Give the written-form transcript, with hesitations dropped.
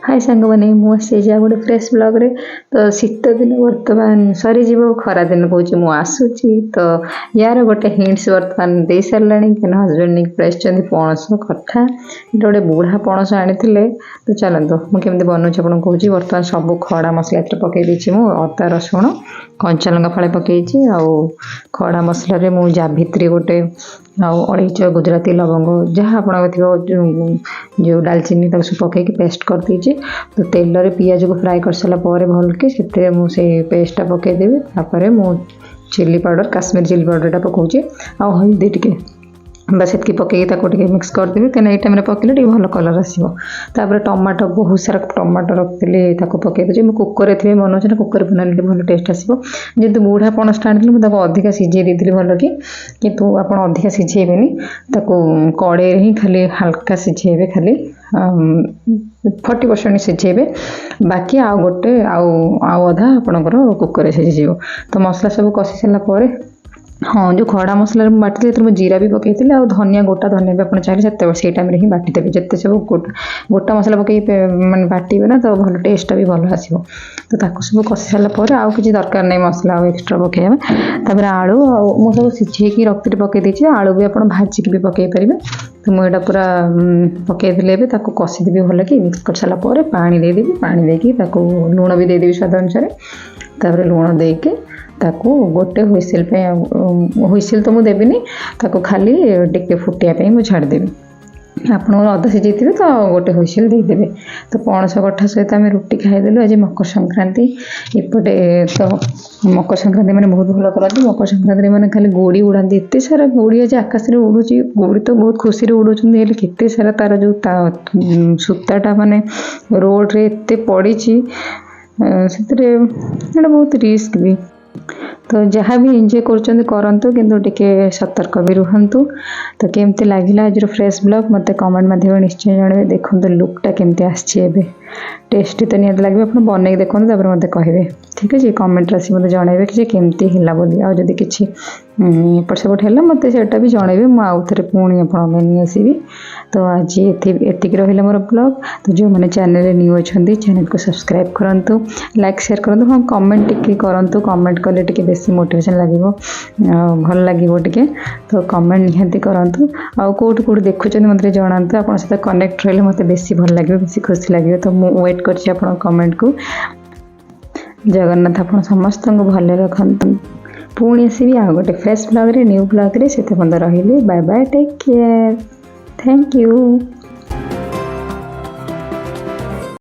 High ସାଙ୍ଗମାନେ, ମୁଁ ଆସିଛି ଆଉ ଗୋଟେ ଫ୍ରେଶ୍ ବ୍ଲଗ୍ରେ। ତ ଶୀତ ଦିନ ବର୍ତ୍ତମାନ ସରିଯିବ, ଖରା ଦିନ କହୁଛି ମୁଁ ଆସୁଛି। ତ ୟାର ଗୋଟେ ହିଣ୍ଟସ୍ ବର୍ତ୍ତମାନ ଦେଇ ସାରିଲାଣି, କାହିଁକିନା ହଜବେଣ୍ଡ ନେଇକି ପଳେଇ ଆସିଛନ୍ତି ପଣସ କଠା। ଏଇଟା ଗୋଟେ ବୁଢ଼ା ପଣସ ଆଣିଥିଲେ। ତ ଚାଲନ୍ତୁ, ମୁଁ କେମିତି ବନଉଛି ଆପଣଙ୍କୁ କହୁଛି। ବର୍ତ୍ତମାନ ସବୁ ଖଡ଼ା ମସଲା ଏଥିରେ ପକାଇ ଦେଇଛି ମୁଁ। ଅଦା, ରସୁଣ, କଞ୍ଚା ଲଙ୍କା ଫାଳେ ପକାଇଛି। ଆଉ ଖଡ଼ା ମସଲାରେ ମୁଁ ଜାଭିତ୍ରୀ ଗୋଟେ ଆଉ ଅଳେଇଚ, ଗୁଜୁରାତି, ଲବଙ୍ଗ, ଯାହା ଆପଣଙ୍କ ଥିବ, ଯେଉଁ ଡାଲଚିନି, ତାକୁ ସବୁ ପକାଇକି ପେଷ୍ଟ କରିଦେଇଛି। ତ ତେଲରେ ପିଆଜକୁ ଫ୍ରାଏ କରିସାରିଲା ପରେ ଭଲକି ସେଥିରେ ମୁଁ ସେଇ ପେଷ୍ଟଟା ପକାଇଦେବି। ତାପରେ ମୁଁ ଚିଲି ପାଉଡ଼ର, କାଶ୍ମୀର ଚିଲି ପାଉଡ଼ରଟା ପକାଉଛି ଆଉ ହଳଦୀ ଟିକେ, ବାସ୍ ସେତିକି ପକାଇକି ତାକୁ ଟିକେ ମିକ୍ସ କରିଦେବି, କାହିଁକିନା ଏଇ ଟାଇମ୍ରେ ପକାଇଲେ ଟିକେ ଭଲ କଲର୍ ଆସିବ। ତାପରେ ଟମାଟୋ, ବହୁତ ସାରା ଟମାଟୋ ରଖିଥିଲି, ତାକୁ ପକାଇ ଦେଉଛି। ମୁଁ କୁକର୍ରେ ଏଥିପାଇଁ ବନାଉଛି ନା, କୁକର୍ରେ ବନାଇଲେ ଟିକେ ଭଲ ଟେଷ୍ଟ ଆସିବ। ଯେହେତୁ ବୁଢ଼ା ପଣସଟା ଆଣିଥିଲି, ମୁଁ ତାକୁ ଅଧିକା ସିଝେଇ ଦେଇଥିଲି ଭଲକି। କିନ୍ତୁ ଆପଣ ଅଧିକା ସିଝେଇବେନି ତାକୁ, କଡ଼େଇରେ ହିଁ ଖାଲି ହାଲକା ସିଝେଇବେ, ଖାଲି 40% ସିଝେଇବେ। ବାକି ଆଉ ଗୋଟେ ଆଉ ଅଧା ଆପଣଙ୍କର କୁକର୍ରେ ସିଝିଯିବ। ତ ମସଲା ସବୁ କଷି ସାରିଲା ପରେ, ହଁ, ଯେଉଁ ଖଡ଼ା ମସଲାରେ ମୁଁ ବାଟିଥିଲି, ସେଥିରେ ମୁଁ ଜିରା ବି ପକାଇଥିଲି ଆଉ ଧନିଆ, ଗୋଟା ଧନିଆ ବି ଆପଣ ଚାହିଁଲେ ସେତେବେଳେ ସେଇ ଟାଇମ୍ରେ ହିଁ ବାଟିଦେବେ। ଯେତେ ସବୁ ଗୋଟା ଗୋଟା ମସଲା ପକାଇକି ମାନେ ବାଟିବେ ନା, ତ ଭଲ ଟେଷ୍ଟଟା ବି ଭଲ ଆସିବ। ତ ତାକୁ ସବୁ କଷି ସାରିଲା ପରେ ଆଉ କିଛି ଦରକାର ନାହିଁ ମସଲା ଆଉ ଏକ୍ସଟ୍ରା ପକାଇବା। ତାପରେ ଆଳୁ ଆଉ ମୁଁ ସବୁ ସିଝେଇକି ରଖିଥିଲି, ପକାଇ ଦେଇଛି। ଆଳୁ ବି ଆପଣ ଭାଜିକି ବି ପକାଇ ପାରିବେ। ତ ମୁଁ ଏଇଟା ପୁରା ପକାଇଦେଲି। ଏବେ ତାକୁ କଷିଦେବି ଭଲକି। ମିକ୍ସ କରିସାରିଲା ପରେ ପାଣି ଦେଇଦେବି। ପାଣି ଦେଇକି ତାକୁ ଲୁଣ ବି ଦେଇଦେବି ସ୍ୱାଦ ଅନୁସାରେ। ତାପରେ ଲୁଣ ଦେଇକି ତାକୁ ଗୋଟେ ହୁଇସିଲ୍ ପାଇଁ, ହୁଇସିଲ୍ ତ ମୁଁ ଦେବିନି, ତାକୁ ଖାଲି ଟିକେ ଫୁଟିବା ପାଇଁ ମୁଁ ଛାଡ଼ିଦେବି। ଆପଣଙ୍କର ଅଧା ସିଝେଇଥିବେ ତ ଗୋଟେ ହୁଇସିଲ୍ ଦେଇଦେବେ। ତ ପଣସ କଠା ସହିତ ଆମେ ରୁଟି ଖାଇଦେଲୁ। ଆଜି ମକର ସଂକ୍ରାନ୍ତି ଏପଟେ। ତ ମକର ସଂକ୍ରାନ୍ତି ମାନେ ବହୁତ ଭଲ କରନ୍ତି। ମକର ସଂକ୍ରାନ୍ତିରେ ମାନେ ଖାଲି ଗୋଡ଼ି ଉଡ଼ାନ୍ତି। ଏତେ ସାରା ଗୋଡ଼ି ଆଜି ଆକାଶରେ ଉଡ଼ୁଛି। ଗୋଡ଼ି ତ ବହୁତ ଖୁସିରେ ଉଡ଼ୁଛନ୍ତି, ହେଲେ କେତେ ସାରା ତାର ଯେଉଁ ତା ସୂତାଟା ମାନେ ରୋଡ଼ରେ ଏତେ ପଡ଼ିଛି, ସେଥିରେ ଏଇଟା ବହୁତ ରିସ୍କ ବି। ତ ଯାହା ବି ଏନ୍ଜୟ କରୁଛନ୍ତି କରନ୍ତୁ, କିନ୍ତୁ ଟିକେ ସତର୍କ ବି ରୁହନ୍ତୁ। ତ କେମିତି ଲାଗିଲା ଆଜିର ଫ୍ରେଶ୍ ବ୍ଲଗ୍, ମୋତେ କମେଣ୍ଟ ମାଧ୍ୟମରେ ନିଶ୍ଚୟ ଜଣାଇବେ। ଦେଖନ୍ତୁ ଲୁକ୍ଟା କେମିତି ଆସିଛି ଏବେ। ଟେଷ୍ଟି ତ ନିହାତି ଲାଗିବ। ଆପଣ ବନେଇକି ଦେଖନ୍ତୁ, ତାପରେ ମୋତେ କହିବେ। ଠିକ୍ ଅଛି, କମେଣ୍ଟରେ ଆସି ମୋତେ ଜଣାଇବେ କି ଯେ କେମିତି ହେଲା ବୋଲି। ଆଉ ଯଦି କିଛି ଏପଟ ସେପଟ ହେଲା, ମୋତେ ସେଇଟା ବି ଜଣାଇବେ। ମୁଁ ଆଉ ଥରେ ପୁଣି ଆପଣଙ୍କ ପାଇଁ ନେଇ ଆସିବି। ତ ଆଜି ଏତିକି ରହିଲା ମୋର ବ୍ଲଗ୍। ତ ଯେଉଁମାନେ ଚ୍ୟାନେଲରେ ନ୍ୟୁ ଅଛନ୍ତି, ଚ୍ୟାନେଲକୁ ସବସ୍କ୍ରାଇବ୍ କରନ୍ତୁ, ଲାଇକ୍, ସେୟାର କରନ୍ତୁ। ହଁ, କମେଣ୍ଟ ଟିକେ କରନ୍ତୁ। କମେଣ୍ଟ କଲେ ଟିକେ ବେଶୀ ମୋଟିଭେସନ୍ ଲାଗିବ ଆଉ ଭଲ ଲାଗିବ ଟିକେ। ତ କମେଣ୍ଟ ନିହାତି କରନ୍ତୁ। ଆଉ କେଉଁଠୁ କେଉଁଠୁ ଦେଖୁଛନ୍ତି, ମୋତେ ଟିକେ ଜଣାନ୍ତୁ। ଆପଣଙ୍କ ସହିତ କନେକ୍ଟ ରହିଲେ ମୋତେ ବେଶୀ ଭଲ ଲାଗିବ, ବେଶୀ ଖୁସି ଲାଗିବ। ତ ମୁଁ ୱେଟ୍ କରିଛି ଆପଣଙ୍କ କମେଣ୍ଟକୁ। ଜଗନ୍ନାଥ ଆପଣ ସମସ୍ତଙ୍କୁ ଭଲରେ ରଖନ୍ତୁ। ପୁଣି ଆସିବି ଆଉ ଗୋଟେ ଫ୍ରେଶ୍ ବ୍ଲଗ୍ରେ, ନ୍ୟୁ ବ୍ଲଗ୍ରେ। ସେତେ ପର୍ଯ୍ୟନ୍ତ ରହିଲି। Bye bye, take care, thank you.